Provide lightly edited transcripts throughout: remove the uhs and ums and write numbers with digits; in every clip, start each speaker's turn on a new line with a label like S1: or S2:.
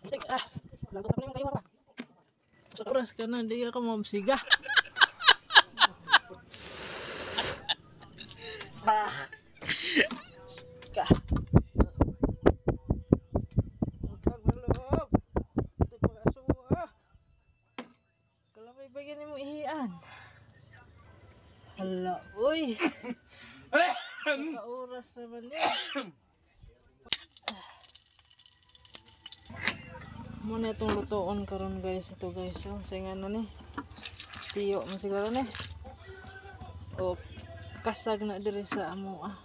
S1: Ah, lagot na yung kayo ba? Sa oras ka na, di ka mabsiga. Ah. Ka. Utang na loob. Ito pa kasuwa. Kalapay ba ganyan mo ihian? Hala, uy. Sa oras naman yun. Muna itong lutoon karon, guys, ito, guys. Oh, sa nga ano ni. Tiyo man siguro ni. O kasag na diri sa amo ah.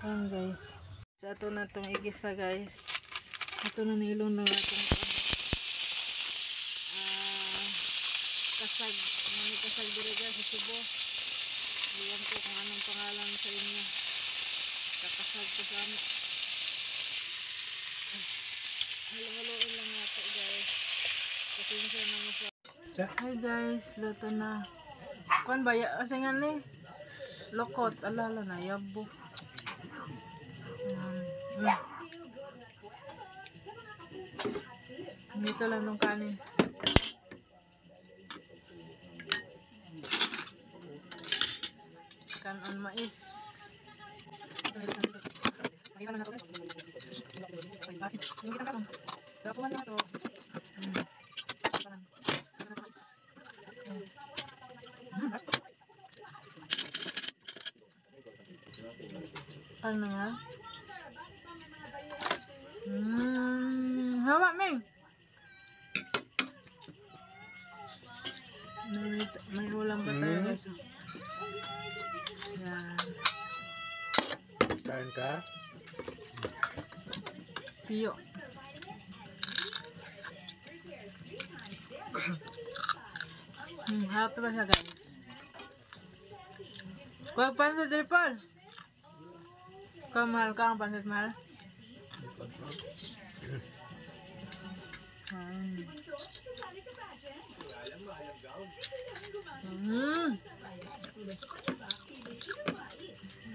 S1: Ayan, guys. Sa ato na itong igisa, guys. Ito na nilong na atong kasag. Muna kasag diri, guys, sa Cebu. Iwan ko kung anong pangalan sa inyo. Kakasag ko sa amo. Halo-haloin lang nato, guys. Pasensya na mo sa. Hi guys, luto na. Kuan ba ya asa nga ni? Lokot, alala na yabo. Dito lang tong kanin. Kanon mais. Ano nga? Hawa, Ming! May ulam pa tayo, guys. Yan.
S2: Kain ka?
S1: Piyo. Happy ba siya, guys? Kuwag pansit, Ripol! Ikaw, mahal ka ang pansit, mahal?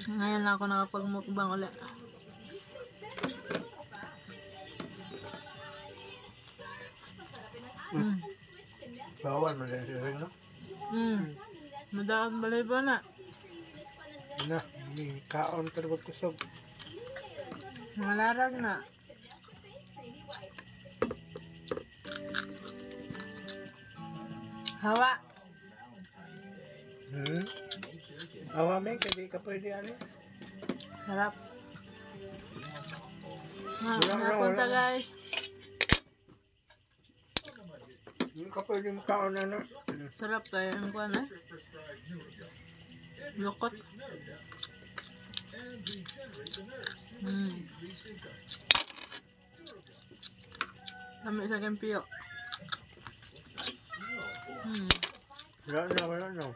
S1: Ngayon lang ako nakapagmukbang ulit.
S2: Bawal mo din siya, no?
S1: Madakat balay pa na.
S2: Na, may kaon ka na kusog.
S1: Malarag na. Hawa.
S2: Awa, men, kaya di ka pwede, ano?
S1: Sarap. Ha,
S2: Wala na,
S1: napunta
S2: wala.
S1: guys.
S2: Hindi ka pwede kaon, ano?
S1: Sarap kaya ang kuwan eh. Lukot. Lami sa aking piyo.
S2: Wala na, wala na.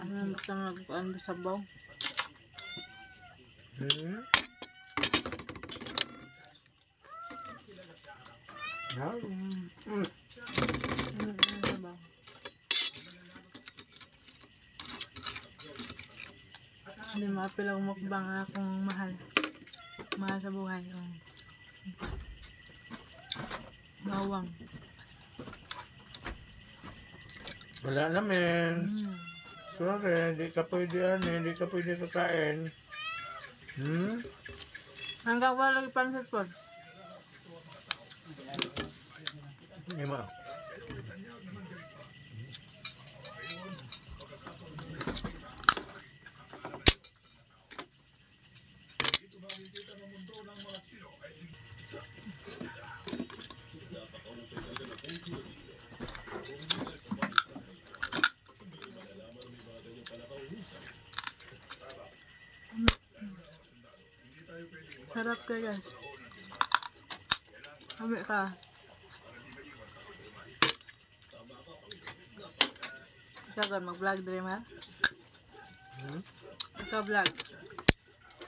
S1: Ano ba magkuan ba sabaw?
S2: Na?
S1: Ano ba sabaw? Hindi maapil ang mukbang akong mahal. Mahal sa buhay. Oh. Bawang.
S2: Wala na, men. Sorry, hindi ka pwede, ano, hindi ka pwede kakain.
S1: Hanggang wala lagi pansit po.
S2: Hindi mo.
S1: Sarap ka, guys. Kami ka. Ikaw ka mag-vlog, Dream, ha? Ikaw vlog.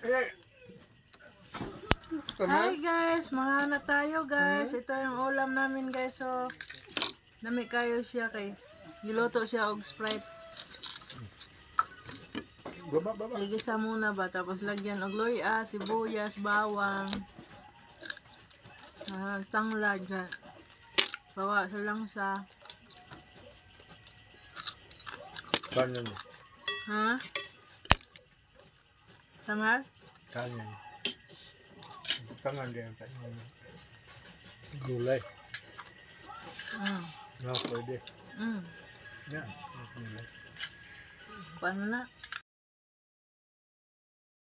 S2: Eh!
S1: Hi guys! Mga na tayo, guys. Ito yung ulam namin, guys. So, nami kayo siya kay giluto siya og Sprite.
S2: Baba, baba.
S1: Igisa muna ba tapos lagyan og luya, sibuyas, bawang. Ah, tanglad sa bawa sa langsa.
S2: Kanin.
S1: Ha? Samar?
S2: Kanin. Tangan din. Kanin. Gulay. No, pwede. Yan. Gulay.
S1: Paano na?